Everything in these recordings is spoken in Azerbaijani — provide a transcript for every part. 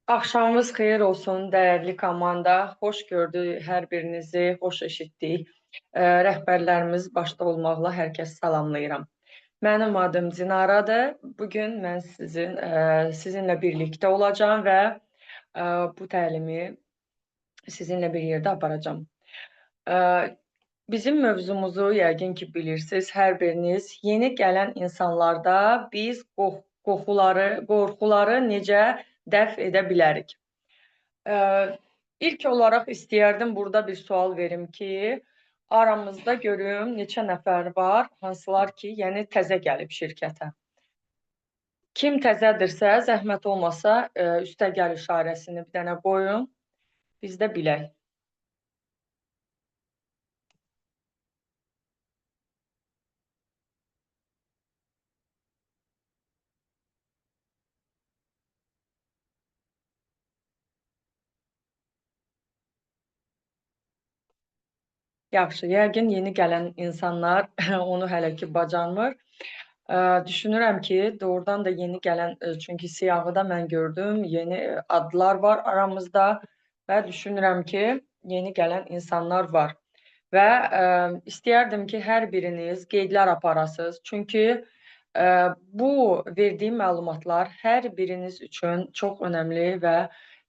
Axşamınız xeyir olsun, dəyərli komanda. Xoş gördük hər birinizi, xoş eşitdik. Rəhbərlərimiz başda olmaqla hər kəsi salamlayıram. Mənim adım Dinaradır. Bugün mən sizinlə birlikdə olacağam və bu təlimi sizinlə bir yerdə aparacağam. Bizim mövzumuzu yəqin ki bilirsiniz, hər biriniz. Yeni gələn insanlarda biz qorxuları necə dəf edə bilərik? İlk olaraq istəyərdim burada bir sual verim ki, aramızda görüm neçə nəfər var, hansılar ki, yəni təzə gəlib şirkətə. Kim təzədirsə, zəhmət olmasa, üstə gəl işarəsini bir dənə qoyun, biz də bilək. Yaxşı, yəqin yeni gələn insanlar onu hələ ki bacarmır. Düşünürəm ki, doğrudan da yeni gələn, çünki siyahıda mən gördüm, yeni adlar var aramızda və düşünürəm ki, yeni gələn insanlar var. Və istəyərdim ki, hər biriniz qeydlər aparasınız. Çünki bu verdiyim məlumatlar hər biriniz üçün çox önəmli və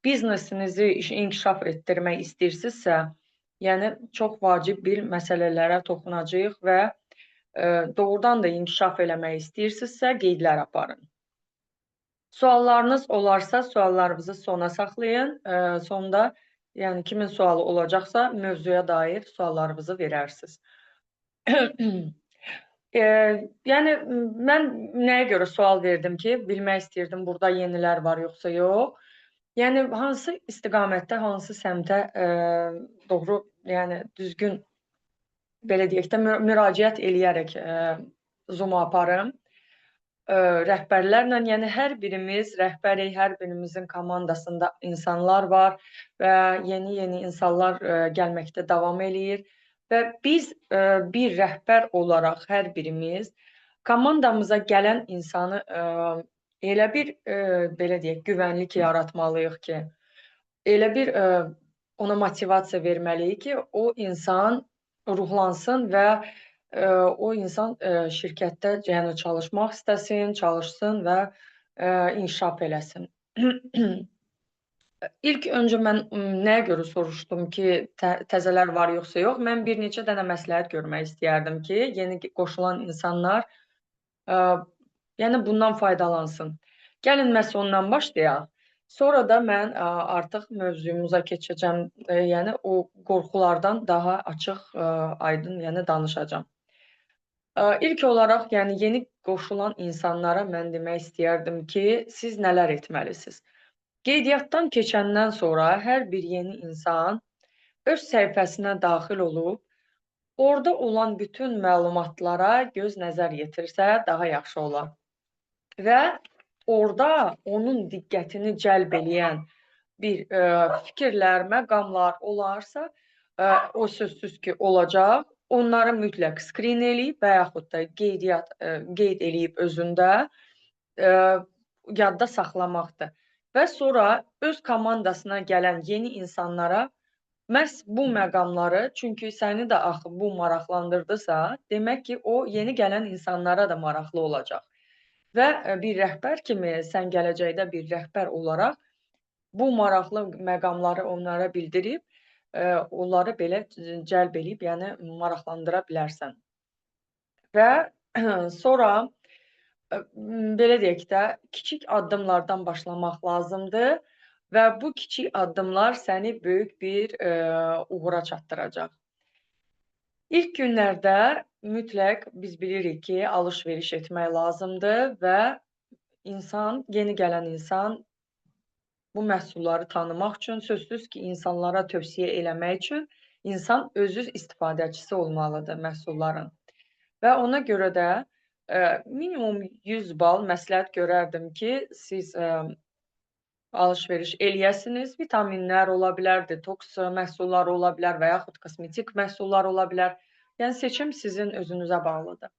biznesinizi inkişaf etdirmək istəyirsinizsə, yəni çox vacib bir məsələlərə toxunacağıq və doğrudan da inkişaf eləmək istəyirsinizsə, qeydlər aparın. Suallarınız olarsa, suallarınızı sona saxlayın. Sonda, yəni kimin sualı olacaqsa, mövzuya dair suallarınızı verərsiniz. Yəni mən nəyə görə sual verdim ki, bilmək istəyirdim burada yenilər var yoxsa yox. Yəni hansı istiqamətdə, hansı səmtə doğru, yəni düzgün belə deyək də müraciət eləyərək Zoom-u aparım. Rəhbərlərlə, yəni hər birimiz rəhbərik, hər birimizin komandasında insanlar var və yeni-yeni insanlar gəlməkdə davam eləyir və biz bir rəhbər olaraq hər birimiz komandamıza gələn insanı elə bir, belə deyək, güvənlik yaratmalıyıq ki, elə bir ona motivasiya verməliyik ki, o insan ruhlansın və o insan şirkətdə yəni çalışmaq istəsin, çalışsın və inkişaf eləsin. İlk öncə mən nəyə görə soruşdum ki, təzələr var yoxsa yox? Mən bir neçə dənə məsləhət görmək istəyərdim ki, yeni qoşulan insanlar yəni bundan faydalansın. Gəlin məhz ondan başlayaq. Sonra da mən artıq mövzumuza keçəcəm. Yəni o qorxulardan daha açıq, aydın, yəni danışacağam. İlk olaraq, yəni yeni qoşulan insanlara mən demək istəyərdim ki, siz nələr etməlisiniz? Qeydiyyatdan keçəndən sonra hər bir yeni insan öz səhifəsinə daxil olub, orada olan bütün məlumatlara göz nəzər yetirsə daha yaxşı olar. Və orada onun diqqətini cəlb eləyən bir fikirlər, məqamlar olarsa, o sözsüz ki olacaq. Onları mütləq screen eləyib və yaxud da qeyd eləyib özündə yadda saxlamaqdır. Və sonra öz komandasına gələn yeni insanlara məhz bu məqamları, çünki səni də axı bu maraqlandırdısa, demək ki, o yeni gələn insanlara da maraqlı olacaq. Və bir rəhbər kimi, sən gələcəkdə bir rəhbər olaraq bu maraqlı məqamları onlara bildirib, onları belə cəlb eləyib, yəni maraqlandıra bilərsən. Və sonra, belə deyək də, kiçik addımlardan başlamaq lazımdır. Və bu kiçik addımlar səni böyük bir uğura çatdıracaq. İlk günlərdə mütləq biz bilirik ki, alış-veriş etmək lazımdır və insan, yeni gələn insan bu məhsulları tanımaq üçün, sözsüz ki, insanlara tövsiyə eləmək üçün insan özü istifadəçisi olmalıdır məhsulların. Və ona görə də minimum 100 bal məsləhət görərdim ki, siz alış-veriş eləyəsiniz. Vitaminlər ola bilər, detoks məhsulları ola bilər və yaxud kosmetik məhsullar ola bilər. Yəni seçim sizin özünüzə bağlıdır.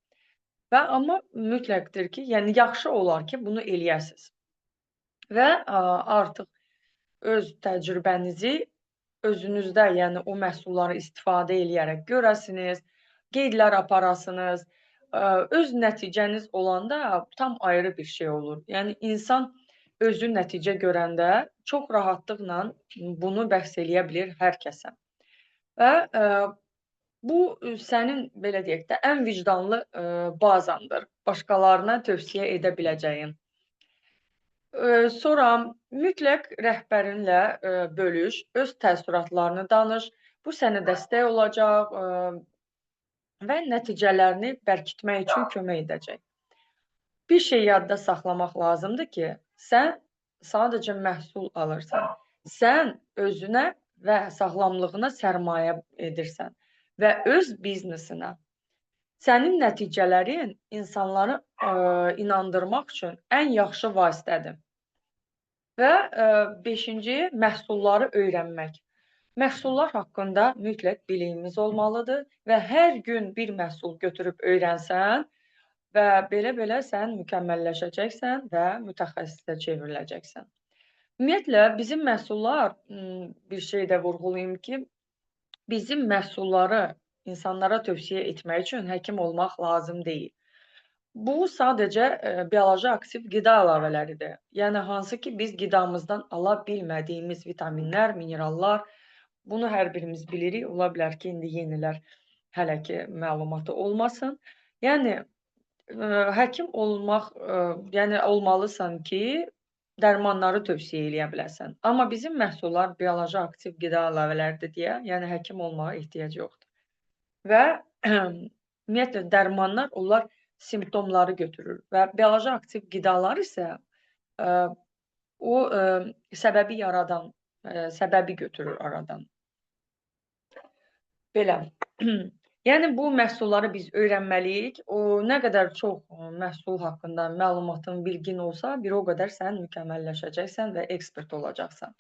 Və amma mütləqdir ki, yəni yaxşı olar ki, bunu eləyəsiniz. Və artıq öz təcrübənizi özünüzdə, yəni o məhsulları istifadə eləyərək görəsiniz, qeydlər aparasınız. Öz nəticəniz olanda tam ayrı bir şey olur. Yəni insan özü nəticə görəndə çox rahatlıqla bunu bəhs eləyə bilir hər kəsə. Və bu sənin, belə deyək də, ən vicdanlı bazandır. Başqalarına tövsiyə edə biləcəyin. Sonra mütləq rəhbərinlə bölüş, öz təəssüratlarını danış. Bu sənə dəstək olacaq və nəticələrini bərkitmək üçün kömək edəcək. Bir şey yadda saxlamaq lazımdır ki, sən sadəcə məhsul alırsan. Sən özünə və sağlamlığına sərmayə edirsən və öz biznesinə. Sənin nəticələrin insanları inandırmaq üçün ən yaxşı vasitədir. Və beşinci, məhsulları öyrənmək. Məhsullar haqqında mütləq biliyimiz olmalıdır və hər gün bir məhsul götürüb öyrənsən və belə-belə sən mükəmməlləşəcəksən və mütəxəssisə çevriləcəksən. Ümumiyyətlə, bizim məhsullar, bir şey də vurğulayım ki, bizim məhsulları insanlara tövsiyə etmək üçün həkim olmaq lazım deyil. Bu sadəcə bioloji aktiv qida əlavələridir. Yəni hansı ki biz qidamızdan ala bilmədiyimiz vitaminlər, minerallar, bunu hər birimiz bilirik. Ola bilər ki, indi yenilər hələ ki məlumatı olmasın. Yəni həkim olmaq, yəni olmalısan ki, dərmanları tövsiyə eləyə biləsən. Amma bizim məhsullar bioloji aktiv qida əlavələridir deyə, yəni həkim olmağa ehtiyac yoxdur. Və ümumiyyətlə dərmanlar onlar simptomları götürür və bioloji aktiv qidalar isə o səbəbi yaradan, səbəbi götürür aradan. Belə. Yəni bu məhsulları biz öyrənməliyik. O nə qədər çox məhsul haqqında məlumatın, bilgin olsa, bir o qədər sən mükəmməlləşəcəksən və ekspert olacaqsan.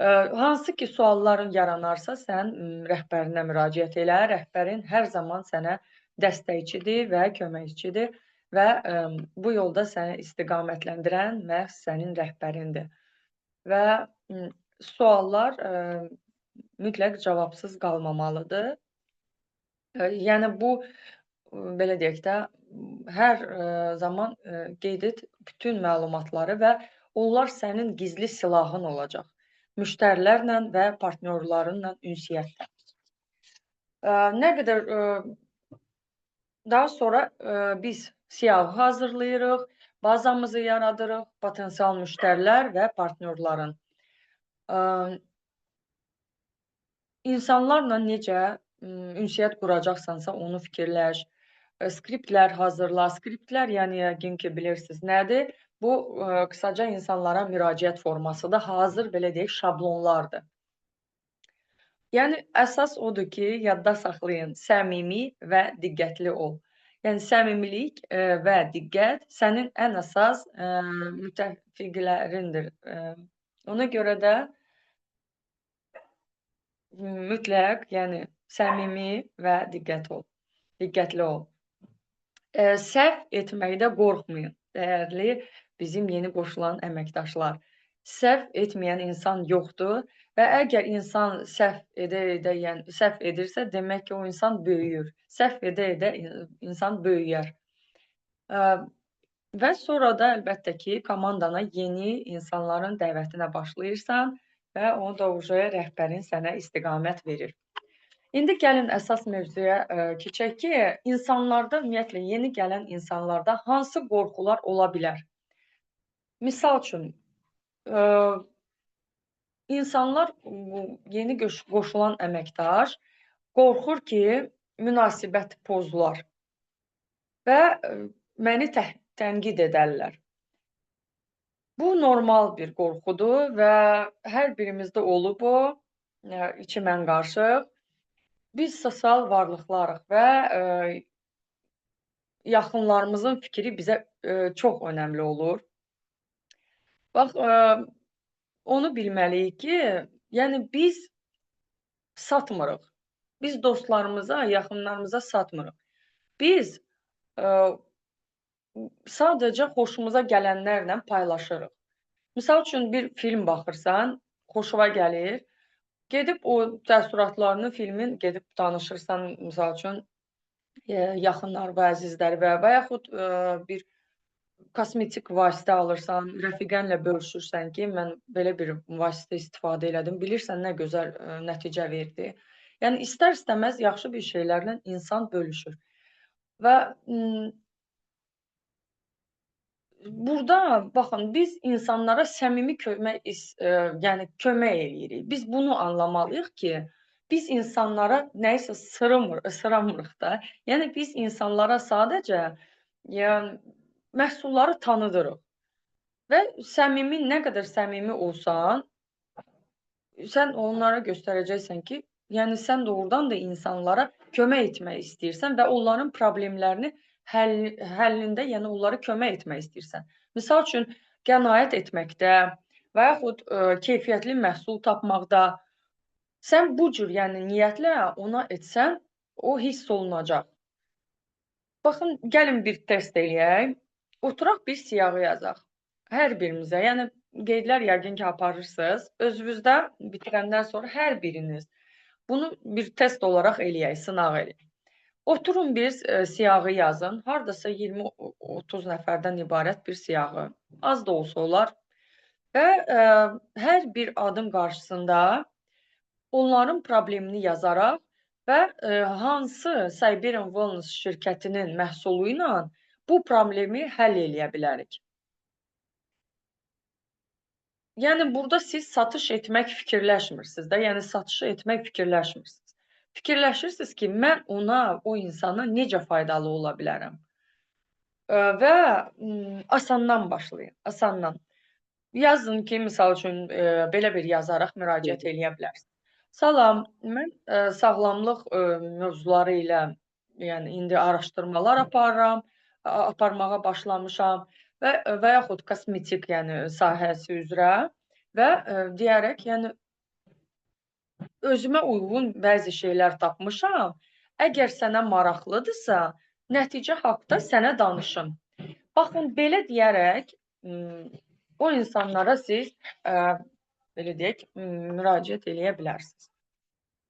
Hansı ki sualların yaranarsa, sən rəhbərinə müraciət elə. Rəhbərin hər zaman sənə dəstəkçidir və köməkçidir və bu yolda səni istiqamətləndirən məhz sənin rəhbərindir. Və suallar mütləq cavabsız qalmamalıdır. Yəni bu, belə deyək də, hər zaman qeyd et bütün məlumatları və onlar sənin gizli silahın olacaq. Müştərilərlə və partnyorlarınla ünsiyyətdə. Nə qədər daha sonra biz siyahı hazırlayırıq, bazamızı yaradırıq, potensial müştərilər və partnyorların. İnsanlarla necə ünsiyyət quracaqsansa onu fikirləş, skriptlər hazırla. Skriptlər, yəni yəqin ki bilirsiniz nədir? Bu qısaca insanlara müraciət formasıdır, hazır belə deyək şablonlardır. Yəni əsas odur ki, yadda saxlayın, səmimi və diqqətli ol. Yəni səmimilik və diqqət sənin ən əsas müttəfiqlərindir. Ona görə də mütləq, yəni səmimi və diqqətli ol. Səhv etməkdə qorxmayın, dəyərli bizim yeni qoşulan əməkdaşlar. Səhv etməyən insan yoxdur və əgər insan səhv edə-edə, yəni səhv edirsə, demək ki, o insan böyüyür. Səhv edə-edə insan böyüyər. Və sonra da əlbəttə ki, komandana yeni insanların dəvətinə başlayırsan və o da rəhbərin sənə istiqamət verir. İndi gəlin əsas mövzuya keçək ki, insanlarda, ümumiyyətlə yeni gələn insanlarda hansı qorxular ola bilər? Misal üçün, insanlar, yeni qoşulan əməkdaş qorxur ki, münasibət pozular və məni tənqid edərlər. Bu normal bir qorxudur və hər birimizdə olub o, içi mən qarışıq. Biz sosial varlıqlarıq və yaxınlarımızın fikri bizə çox önəmli olur. Bax, onu bilməliyik ki, yəni biz satmırıq. Biz dostlarımıza, yaxınlarımıza satmırıq. Biz sadəcə xoşumuza gələnlərlə paylaşırıq. Misal üçün, bir film baxırsan, xoşuna gəlir, gedib o təəssüratlarını filmin gedib danışırsan, misal üçün, yaxınlar və əzizlər və yaxud bir kosmetik vasitə alırsan, rəfiqənlə bölüşürsən ki, mən belə bir vasitə istifadə elədim, bilirsən nə gözəl nəticə verdi. Yəni, istər-istəməz yaxşı bir şeylərlə insan bölüşür. Və burada, baxın, biz insanlara səmimi kömək, yəni kömək eləyirik. Biz bunu anlamalıyıq ki, biz insanlara nəyisə sıramırıq da. Yəni, biz insanlara sadəcə məhsulları tanıdırıq. Və səmimi, nə qədər səmimi olsan, sən onlara göstərəcəksən ki, yəni sən doğrudan da insanlara kömək etmək istəyirsən və onların problemlərini həllində, yəni onlara kömək etmək istəyirsən. Misal üçün, qənaət etməkdə və yaxud keyfiyyətli məhsul tapmaqda sən bu cür, yəni niyyətlə ona etsən, o hiss olunacaq. Baxın, gəlin bir test eləyək. Oturaq bir siyahı yazaq. Hər birimizə, yəni qeydlər yəqin ki, aparırsınız. Özünüzdə bitirəndən sonra hər biriniz bunu bir test olaraq eləyək, sınaq eləyək. Oturun bir siyahı yazın. Hardasa 20-30 nəfərdən ibarət bir siyahı. Az da olsa olar. Və hər bir adım qarşısında onların problemini yazaraq və hansı Siberian Wellness şirkətinin məhsulu ilə bu problemi həll eləyə bilərik. Yəni, burada siz satış etmək fikirləşmirsiniz də, yəni satışı etmək fikirləşmirsiniz. Fikirləşirsiniz ki, mən ona, o insana necə faydalı ola bilərəm? Və asandan başlayın, asandan. Yazın ki, misal üçün, belə bir yazaraq müraciət eləyə bilərsiniz. Salam, mən sağlamlıq mövzuları ilə, yəni indi araşdırmalar aparıram, aparmağa başlamışam və yaxud kosmetik, yəni sahəsi üzrə və deyərək, yəni özümə uyğun bəzi şeylər tapmışam. Əgər sənə maraqlıdırsa, nəticə haqda sənə danışım. Baxın, belə deyərək o insanlara siz belə deyək, müraciət eləyə bilərsiniz.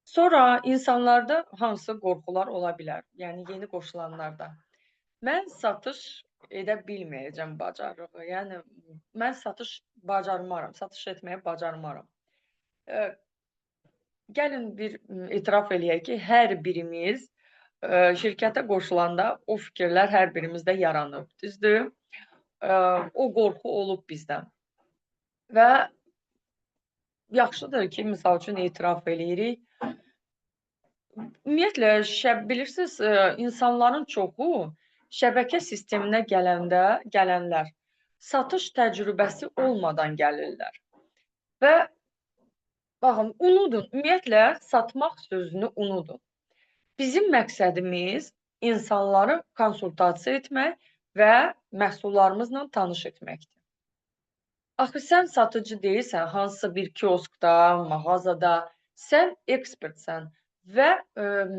Sonra insanlarda hansı qorxular ola bilər? Yəni yeni qoşulanlarda. Mən satış edə bilməyəcəm bacarığı. Yəni mən satış bacarmaram, satış etməyi bacarmaram. Gəlin bir etiraf eləyək ki, hər birimiz şirkətə qoşulanda o fikirlər hər birimizdə yaranıb, düzdür? O qorxu olub bizdən. Və yaxşıdır ki, misal üçün etiraf eləyirik. Ümumiyyətlə, bilirsiniz, insanların çoxu şəbəkə sisteminə gələnlər satış təcrübəsi olmadan gəlirlər. Və baxın, unudun, ümumiyyətlə satmaq sözünü unudun. Bizim məqsədimiz insanları konsultasiya etmək və məhsullarımızla tanış etməkdir. Axı sən satıcı deyilsən, hansısa bir kioskda, mağazada, sən ekspertsən və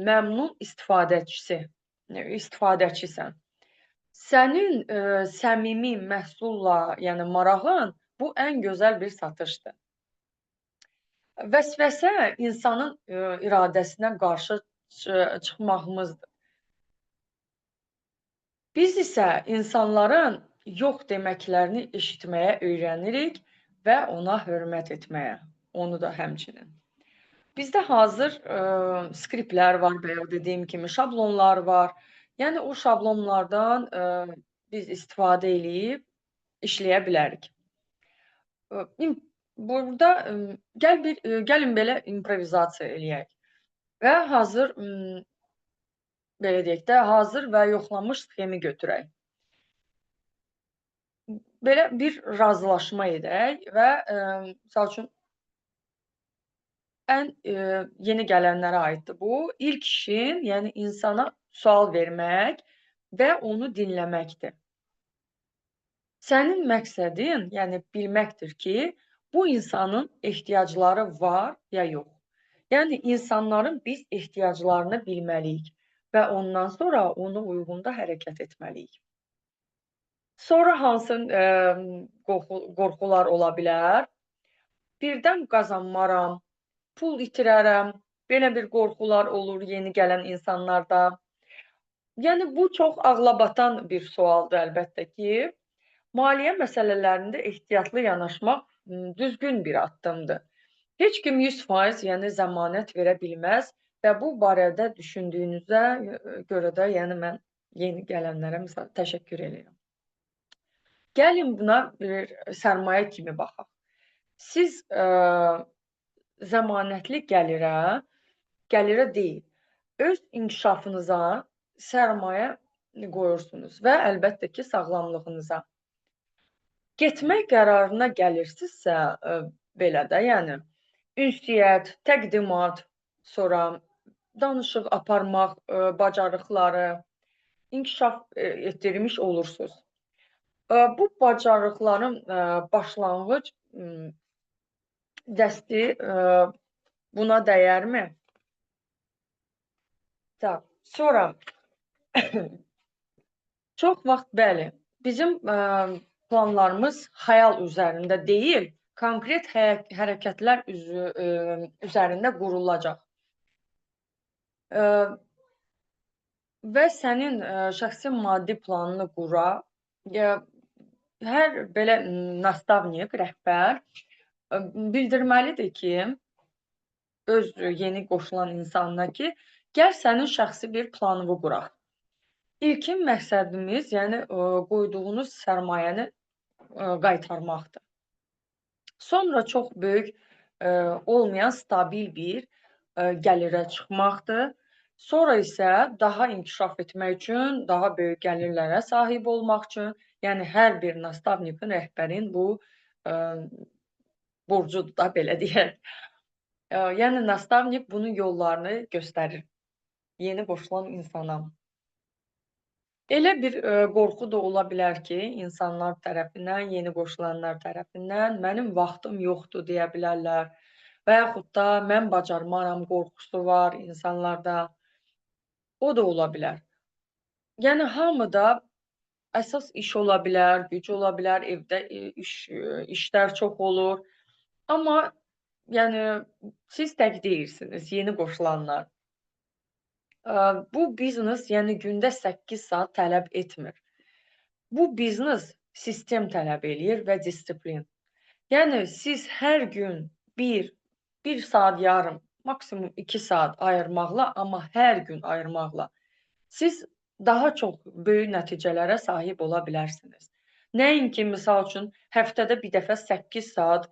məmnun istifadəçisən. Sənin səmimi məhsulla, yəni marağın, bu ən gözəl bir satışdır. Vəsvəsə insanın iradəsinə qarşı çıxmağımızdır. Biz isə insanların yox deməklərini eşitməyə öyrənirik və ona hörmət etməyə, onu da həmçinin. Bizdə hazır skriptlər var, bayaq dediyim kimi şablonlar var. Yəni o şablonlardan biz istifadə eləyib işləyə bilərik. Burada gəlin belə improvizasiya eləyək. Və hazır, belə deyək də, hazır və yoxlanmış sxemi götürək. Belə bir razılaşma edək və misal üçün, ən yeni gələnlərə aiddir bu. İlk işin, yəni insana sual vermək və onu dinləməkdir. Sənin məqsədin, yəni bilməkdir ki, bu insanın ehtiyacları var ya yox. Yəni insanların biz ehtiyaclarını bilməliyik və ondan sonra ona uyğun da hərəkət etməliyik. Sonra hansı qorxular ola bilər? Birdən qazanmaram, pul itirərəm, belə bir qorxular olur yeni gələn insanlarda. Yəni bu çox ağlabatan bir sualdır əlbəttə ki. Maliyyə məsələlərində ehtiyatlı yanaşmaq düzgün bir addımdır. Heç kim 100%, yəni zəmanət verə bilməz və bu barədə düşündüyünüzə görə də, yəni mən yeni gələnlərə misal təşəkkür edirəm. Gəlin buna bir sərmayə kimi baxaq. Siz zəmanətli gəlirə deyil, öz inkişafınıza sərmayə qoyursunuz və əlbəttə ki, sağlamlığınıza. Getmək qərarına gəlirsinizsə, belə də, yəni ünsiyyət, təqdimat, sonra danışıq aparmaq bacarıqları inkişaf etdirmiş olursunuz. Bu bacarıqların başlanğıc dəsti buna dəyərmi? Tak, sonra çox vaxt bəli, bizim planlarımız xəyal üzərində deyil, konkret hərəkətlər üzərində qurulacaq. Və sənin şəxsi maddi planını qura, hər belə nastavnik, rəhbər bildirməlidir ki, öz yeni qoşulan insanına ki, gəl sənin şəxsi bir planını quraq. İlkin məqsədimiz, yəni qoyduğunuz sərmayəni qaytarmaqdır. Sonra çox böyük olmayan stabil bir gəlirə çıxmaqdır. Sonra isə daha inkişaf etmək üçün, daha böyük gəlirlərə sahib olmaq üçün, yəni hər bir nastavnikin, rəhbərin bu borcudur da, belə deyək. Yəni nastavnik bunun yollarını göstərir yeni qoşulan insana. Elə bir qorxu da ola bilər ki, insanlar tərəfindən, yeni qoşulanlar tərəfindən mənim vaxtım yoxdur deyə bilərlər və yaxud da mən bacarmaram qorxusu var insanlarda. O da ola bilər. Yəni hamıda əsas iş ola bilər, güc ola bilər, evdə işlər çox olur. Amma yəni siz tək deyilsiniz, yeni qoşulanlar. Bu biznes, yəni gündə 8 saat tələb etmir. Bu biznes sistem tələb eləyir və disiplin. Yəni siz hər gün bir saat yarım, maksimum 2 saat ayırmaqla, amma hər gün ayırmaqla siz daha çox böyük nəticələrə sahib ola bilərsiniz. Nəinki, misal üçün, həftədə bir dəfə 8 saat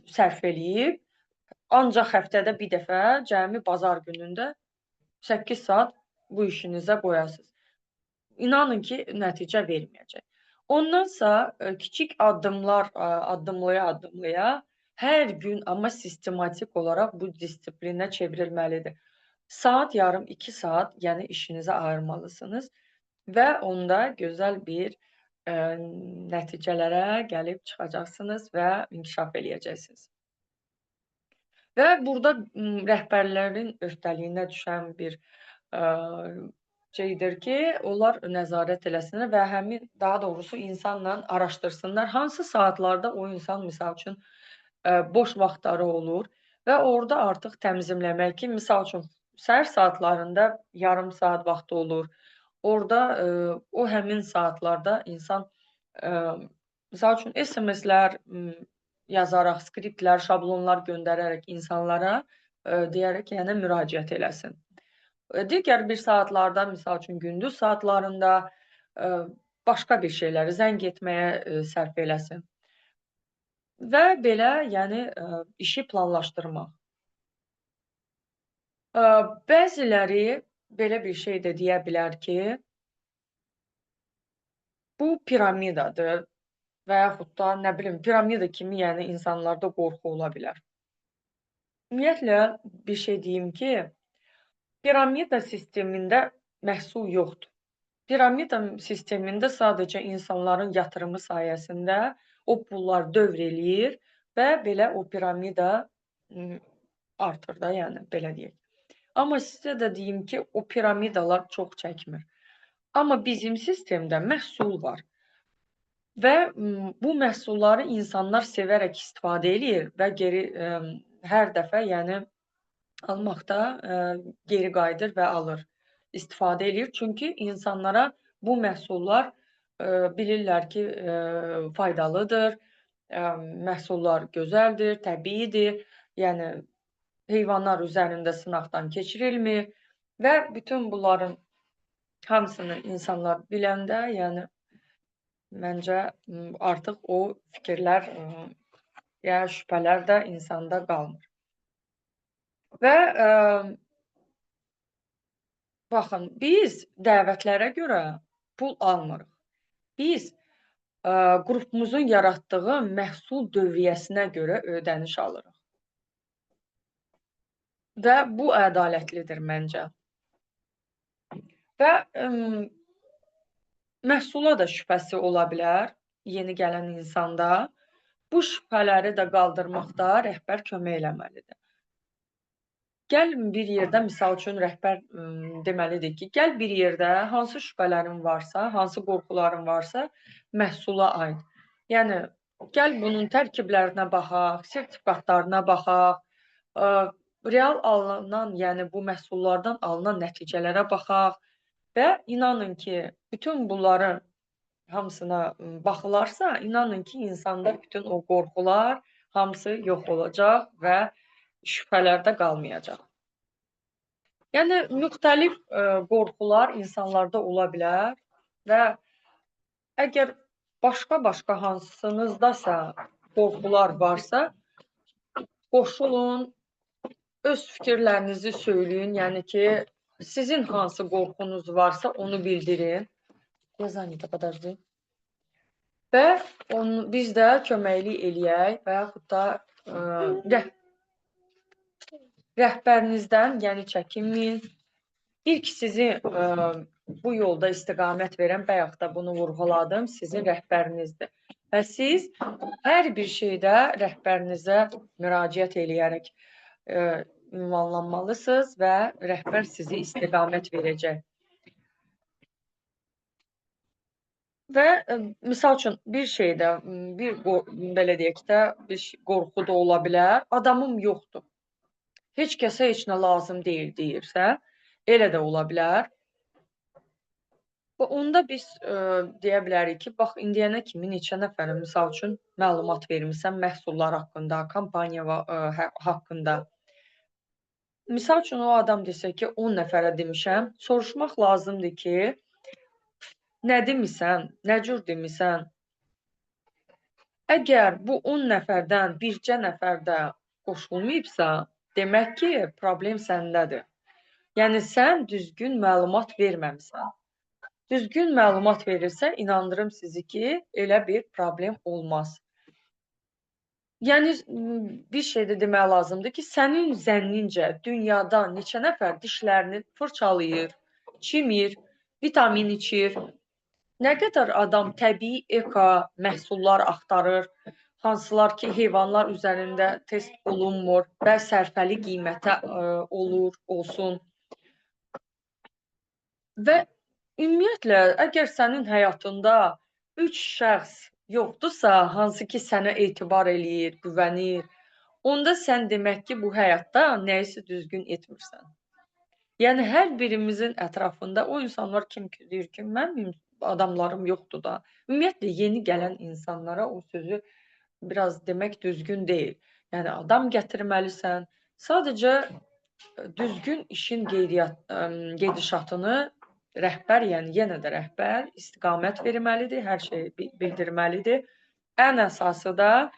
sərf eləyib, ancaq həftədə bir dəfə cəmi bazar günündə 8 saat bu işinizə qoyasınız. İnanın ki, nəticə verməyəcək. Ondansa kiçik addımlar, addımlaya addımlaya hər gün, amma sistematik olaraq bu disiplinə çevrilməlidir. Saat yarım, 2 saat, yəni işinizə ayırmalısınız və onda gözəl bir nəticələrə gəlib çıxacaqsınız və inkişaf eləyəcəksiniz. Və burada rəhbərlərin öhdəliyinə düşən bir şeydir ki, onlar nəzarət eləsinlər və həmin, daha doğrusu insanla araşdırsınlar, hansı saatlarda o insan, misal üçün, boş vaxtları olur və orada artıq tənzimləmək ki, misal üçün, səhər saatlarında yarım saat vaxtı olur. Orada o həmin saatlarda insan, misal üçün, SMS-lər yazaraq, skriptlər, şablonlar göndərərək insanlara deyərək, yəni müraciət eləsin. Digər bir saatlarda, misal üçün, gündüz saatlarında başqa bir şeyləri zəng etməyə sərf eləsin. Və belə, yəni işi planlaşdırmaq. Bəziləri belə bir şey də deyə bilər ki, bu piramidadır və yaxud da, nə bilim, piramida kimi, yəni insanlarda qorxu ola bilər. Ümumiyyətlə, bir şey deyim ki, piramida sistemində məhsul yoxdur. Piramida sistemində sadəcə insanların yatırımı sayəsində o pullar dövr eləyir və belə o piramida artır da, yəni belə deyək. Amma sizə də deyim ki, o piramidalar çox çəkmir. Amma bizim sistemdə məhsul var və bu məhsulları insanlar sevərək istifadə eləyir və geri hər dəfə, yəni almaqda geri qayıdır və alır, istifadə eləyir. Çünki insanlara bu məhsullar bilirlər ki, faydalıdır, məhsullar gözəldir, təbiidir, yəni heyvanlar üzərində sınaqdan keçirilmir və bütün bunların hamısını insanlar biləndə, yəni məncə artıq o fikirlər, ya şübhələr də insanda qalmır. Və baxın, biz dəvətlərə görə pul almırıq. Biz qrupumuzun yaratdığı məhsul dövriyyəsinə görə ödəniş alırıq. Və bu ədalətlidir məncə. Və məhsula da şübhəsi ola bilər yeni gələn insanda. Bu şübhələri də qaldırmaqda rəhbər kömək eləməlidir. Gəl bir yerdə, misal üçün, rəhbər deməlidir ki, gəl bir yerdə hansı şübhələrin varsa, hansı qorxuların varsa məhsula aid. Yəni, gəl bunun tərkiblərinə baxaq, sertifikatlarına baxaq, real alınan, yəni bu məhsullardan alınan nəticələrə baxaq və inanın ki, bütün bunların hamısına baxılarsa, inanın ki, insanda bütün o qorxular hamısı yox olacaq və şübhələrdə qalmayacaq. Yəni, müxtəlif qorxular insanlarda ola bilər və əgər başqa-başqa hansınızdasa qorxular varsa, qoşulun, öz fikirlərinizi söyləyin, yəni ki, sizin hansı qorxunuz varsa onu bildirin. Yazanita, подожди. Və onu, biz də köməklik eləyək və yaxud da rəhbərinizdən, yəni çəkinməyin. İlk sizi bu yolda istiqamət verən, bayaq da bunu vurğuladım, sizin rəhbərinizdir. Və siz hər bir şeydə rəhbərinizə müraciət eləyərək ünvanlanmalısınız və rəhbər sizi istiqamət verəcək. Və misal üçün, bir şeydə, bir belə deyək də, bir qorxu da ola bilər, adamım yoxdur. Heç kəsə heç nə lazım deyil deyirsə, elə də ola bilər. Və onda biz deyə bilərik ki, bax, indiyənə kimi neçə nəfərə, misal üçün, məlumat vermirsən məhsullar haqqında, kampaniya haqqında. Misal üçün, o adam desə ki, 10 nəfərə demişəm, soruşmaq lazımdır ki, nə demisən, nə cür demisən? Əgər bu 10 nəfərdən bircə nəfər də qoşulmayıbsa, demək ki, problem səndədir. Yəni, sən düzgün məlumat verməmsən. Düzgün məlumat verirsə, inandırım sizi ki, elə bir problem olmaz. Yəni, bir şey də demək lazımdır ki, sənin zənnincə dünyada neçə nəfər dişlərini fırçalayır, çimir, vitamin içir, nə qədər adam təbii eko məhsullar axtarır, hansılar ki, heyvanlar üzərində test olunmur və sərfəli qiymətə olur, olsun. Və ümumiyyətlə, əgər sənin həyatında 3 şəxs yoxdursa, hansı ki, sənə etibar eləyir, güvənir, onda sən demək ki, bu həyatda nəyisə düzgün etmirsən. Yəni, hər birimizin ətrafında o insanlar kim ki, deyir ki, mənim adamlarım yoxdur da. Ümumiyyətlə, yeni gələn insanlara o sözü biraz demək düzgün deyil. Yəni, adam gətirməlisən. Sadəcə düzgün işin gedişatını rəhbər, yəni yenə də rəhbər istiqamət verməlidir, hər şeyi bildirməlidir. Ən əsası da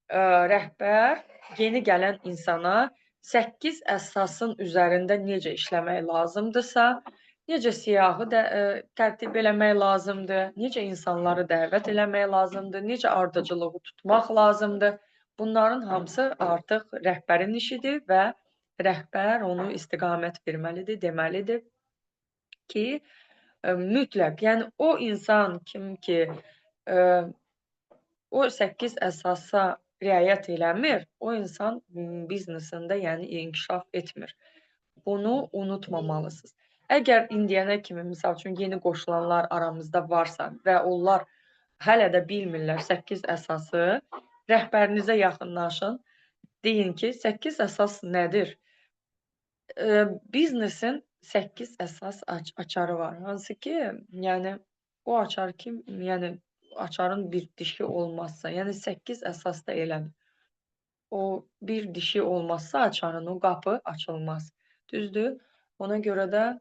rəhbər yeni gələn insana 8 əsasın üzərində necə işləmək lazımdırsa, necə siyahı tərtib eləmək lazımdır, necə insanları dəvət eləmək lazımdır, necə ardıcılığı tutmaq lazımdır. Bunların hamısı artıq rəhbərin işidir və rəhbər onu istiqamət verməlidir, deməlidir ki, mütləq, yəni o insan kim ki, o 8 əsasa riayət eləmir, o insan biznesində, yəni inkişaf etmir. Bunu unutmamalısınız. Əgər indiyənə kimi, misal üçün, yeni qoşulanlar aramızda varsa və onlar hələ də bilmirlər 8 əsası, rəhbərinizə yaxınlaşın. Deyin ki, 8 əsas nədir? Biznesin 8 əsas açarı var. Hansı ki, yəni o açar ki, yəni açarın bir dişi olmazsa, yəni 8 əsas da elədir. O bir dişi olmazsa açarın, o qapı açılmaz. Düzdür? Ona görə də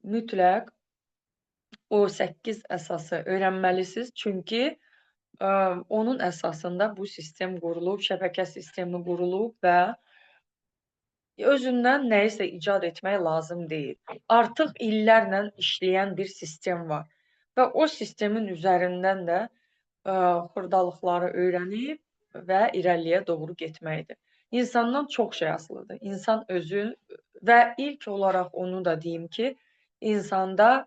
mütləq o 8 əsası öyrənməlisiniz. Çünki onun əsasında bu sistem qurulub, şəbəkə sistemi qurulub və özündən nəyisə icad etmək lazım deyil. Artıq illərlə işləyən bir sistem var və o sistemin üzərindən də xırdalıqları öyrənib və irəliyə doğru getməkdir. İnsandan çox şey asılıdır. İnsan özü və ilk olaraq onu da deyim ki, insanda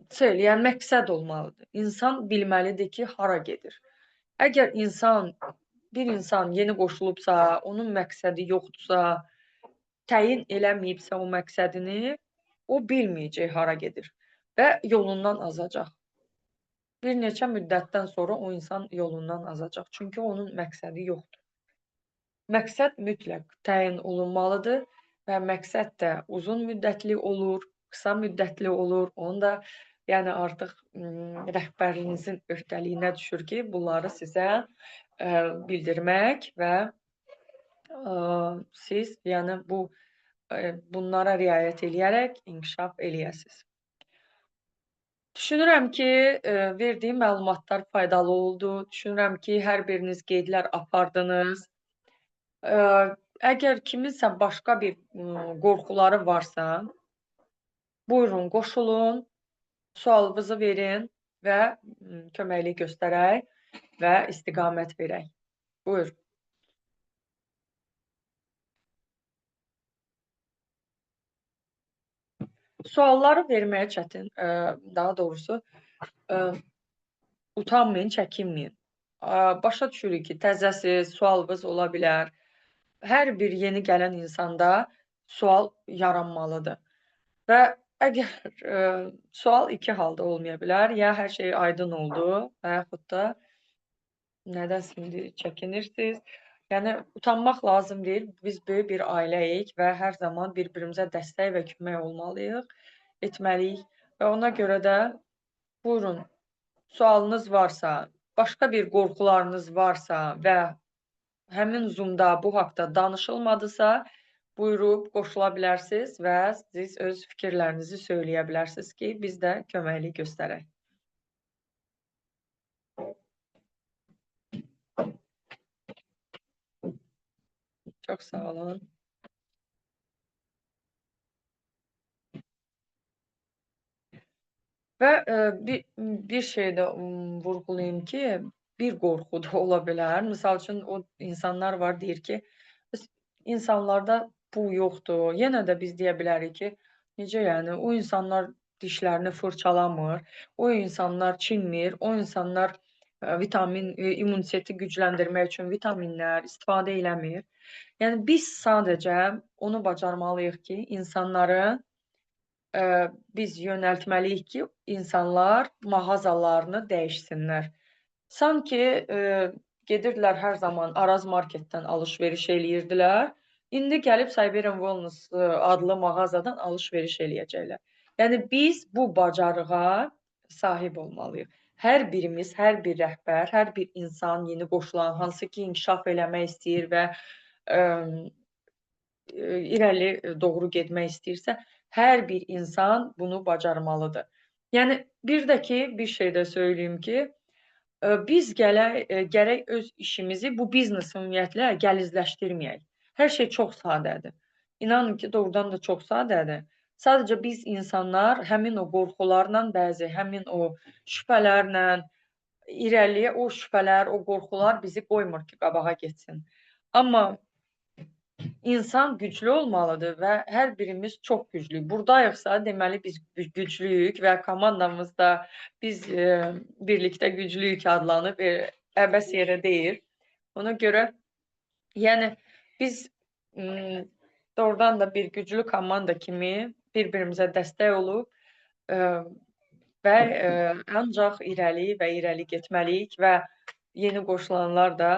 cel, yəni məqsəd olmalıdır. İnsan bilməlidir ki, hara gedir. Əgər bir insan yeni qoşulubsa, onun məqsədi yoxdursa, təyin eləməyibsə o məqsədini, o bilməyəcək hara gedir və yolundan azacaq. Bir neçə müddətdən sonra o insan yolundan azacaq. Çünki onun məqsədi yoxdur. Məqsəd mütləq təyin olunmalıdır və məqsəd də uzun müddətli olur, qısa müddətli olur. Onu da yəni artıq rəhbərinizin öhdəliyinə düşür ki, bunları sizə bildirmək və siz yəni bunlara riayət eləyərək inkişaf eləyəsiniz. Düşünürəm ki, verdiyim məlumatlar faydalı oldu. Düşünürəm ki, hər biriniz qeydlər apardınız. Əgər kiminsə başqa bir qorxuları varsa, buyurun, qoşulun, sualınızı verin və köməklik göstərək və istiqamət verək. Buyur. Sualları verməyə çətin, daha doğrusu utanmayın, çəkinməyin. Başa düşürük ki, təzəsiz, sualınız ola bilər. Hər bir yeni gələn insanda sual yaranmalıdır. Və əgər sual iki halda olmaya bilər, ya hər şey aydın oldu və yaxud da nədənsə indi çəkinirsiniz. Yəni, utanmaq lazım deyil. Biz böyük bir ailəyik və hər zaman bir-birimizə dəstək və kömək olmalıyıq, etməliyik. Və ona görə də buyurun, sualınız varsa, başqa bir qorxularınız varsa və həmin Zoom-da bu haqda danışılmadısa, buyurub qoşula bilərsiniz və siz öz fikirlərinizi söyləyə bilərsiniz ki, biz də köməklik göstərək. Çox sağ olun. Və bir şey də vurğulayım ki, bir qorxu da ola bilər. Misal üçün, o insanlar var, deyir ki, insanlarda bu yoxdur. Yenə də biz deyə bilərik ki, necə yəni, o insanlar dişlərini fırçalamır, o insanlar çinmir, o insanlar vitamin, immuniteti gücləndirmək üçün vitaminlər istifadə eləmir. Yəni, biz sadəcə onu bacarmalıyıq ki, insanları biz yönəltməliyik ki, insanlar mağazalarını dəyişsinlər. Sanki gedirdilər hər zaman Araz marketdən alış-veriş eləyirdilər. İndi gəlib Siberian Wellness adlı mağazadan alış-veriş eləyəcəklər. Yəni, biz bu bacarığa sahib olmalıyıq. Hər birimiz, hər bir rəhbər, hər bir insan yeni qoşulan, hansı ki, inkişaf eləmək istəyir və irəli doğru getmək istəyirsə, hər bir insan bunu bacarmalıdır. Yəni, bir də ki, bir şey də söyləyim ki, biz gərək öz işimizi bu biznesi ümumiyyətlə gəlizləşdirməyək. Hər şey çox sadədir. İnanın ki, doğrudan da çox sadədir. Sadəcə biz insanlar həmin o qorxularla, bəzi həmin o şübhələrlə irəliyə o şübhələr, o qorxular bizi qoymur ki, qabağa getsin. Amma insan güclü olmalıdır və hər birimiz çox güclüyük. Buradayıqsa, deməli biz güclüyük və komandamızda biz birlikdə güclüyük adlanıb, əbəs yerə deyil. Ona görə, yəni biz Doğrudan da bir güclü komanda kimi bir-birimizə dəstək olub və ancaq irəli və irəli getməliyik və yeni qoşulanlar da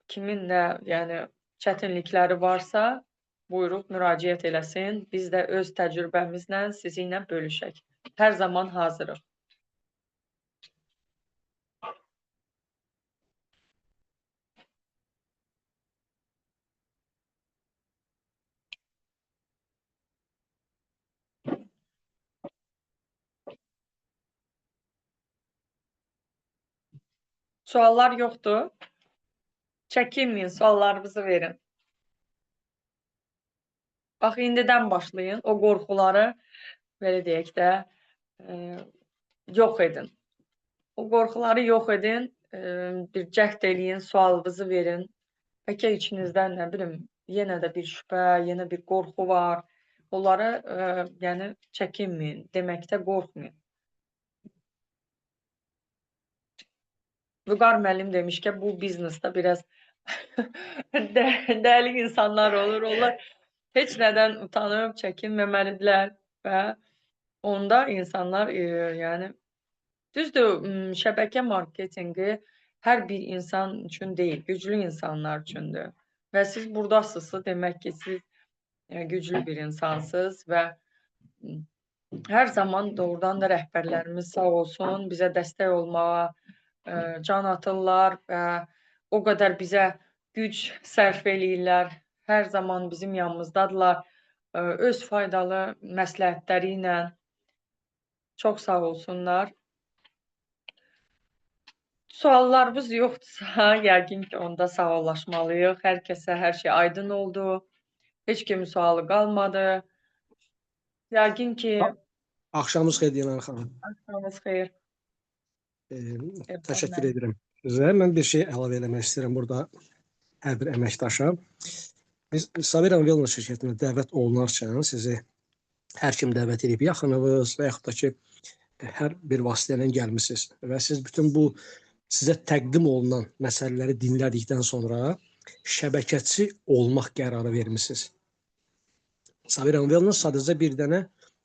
kimin nə, yəni çətinlikləri varsa, buyurub müraciət eləsin. Biz də öz təcrübəmizlə sizinlə bölüşək. Hər zaman hazırıq. Suallar yoxdur. Çəkinməyin, suallarınızı verin. Bax, indidən başlayın. O qorxuları, belə deyək də, yox edin. O qorxuları yox edin, bir cəhd eləyin, sualınızı verin. Bəlkə içinizdən, nə bilim, yenə də bir şübhə, yenə bir qorxu var. Onları, yəni çəkinməyin, deməkdə qorxmayın. Vüqar müəllim demiş ki, bu biznesdə biraz dəli insanlar olur. Onlar heç nədən utanıb çəkinməməlidirlər və onda insanlar, yəni düzdür, şəbəkə marketinqi hər bir insan üçün deyil, güclü insanlar üçündür. Və siz buradasınızsa, demək ki, siz güclü bir insansınız və hər zaman doğrudan da rəhbərlərimiz sağ olsun, bizə dəstək olmağa can atırlar və o qədər bizə güc sərf eləyirlər. Hər zaman bizim yanımızdadırlar. Öz faydalı məsləhətləri ilə çox sağ olsunlar. Suallarımız yoxdursa, yəqin ki, onda sağollaşmalıyıq. Hər kəsə hər şey aydın oldu. Heç kimin sualı qalmadı. Yəqin ki... Axşamınız xeyir, Dilara xanım. Axşamınız xeyir. Təşəkkür edirəm sizə. Mən bir şey əlavə eləmək istəyirəm burada hər bir əməkdaşa. Biz Saveran Wellness şirkətinə dəvət olunarkən sizi hər kim dəvət edib, yaxınınız və yaxud da ki, hər bir vasitə ilə gəlmisiniz və siz bütün bu sizə təqdim olunan məsələləri dinlədikdən sonra şəbəkəçi olmaq qərarı vermisiniz. Saveran Wellness sadəcə bir dənə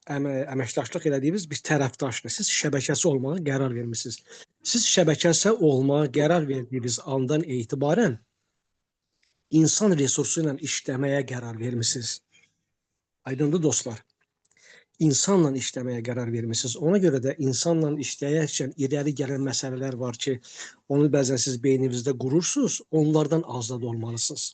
əməkdaşlıq elədiyimiz bir tərəfdaşdır. Siz şəbəkəçi olmağa qərar vermisiniz. Siz şəbəkəçi olmağa qərar verdiyiniz andan etibarən insan resursu ilə işləməyə qərar vermisiniz. Aydındır dostlar. İnsanla işləməyə qərar vermisiniz. Ona görə də insanla işləyərkən irəli gələn məsələlər var ki, onu bəzən siz beyninizdə qurursunuz, onlardan azad olmalısınız.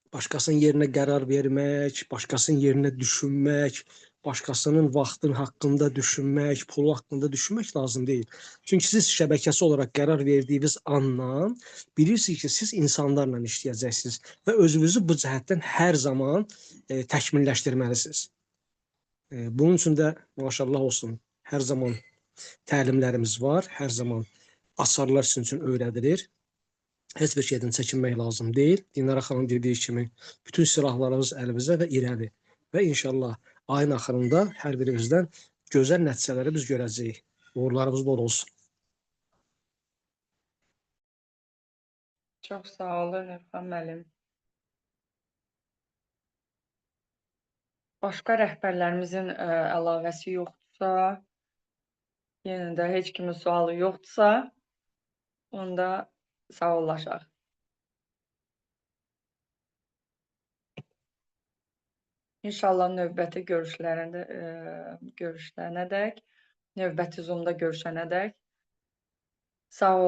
Başqasının yerinə qərar vermək, başqasının yerinə düşünmək, başqasının vaxtın haqqında düşünmək, pulu haqqında düşünmək lazım deyil. Çünki siz şəbəkəsi olaraq qərar verdiyiniz andan bilirsiniz ki, siz insanlarla işləyəcəksiniz və özünüzü bu cəhətdən hər zaman təkmilləşdirməlisiniz. Bunun üçün də maşallah olsun, hər zaman təlimlərimiz var, hər zaman açarlar sizin üçün öyrədilir. Heç bir şeydən çəkinmək lazım deyil. Dinara xanım dediyi kimi bütün silahlarımız əlimizdə və irəli. Və inşallah ayın axırında hər birimizdən gözəl nəticələri biz görəcəyik. Uğurlarımız bol olsun. Çox sağ olun, Elxan müəllim. Başqa rəhbərlərimizin əlavəsi yoxdursa, yenə də heç kimin sualı yoxdursa, onda sağollaşaq. İnşallah növbəti görüşlərində görüşənədək, növbəti Zoom-da görüşənədək. Sağ olun.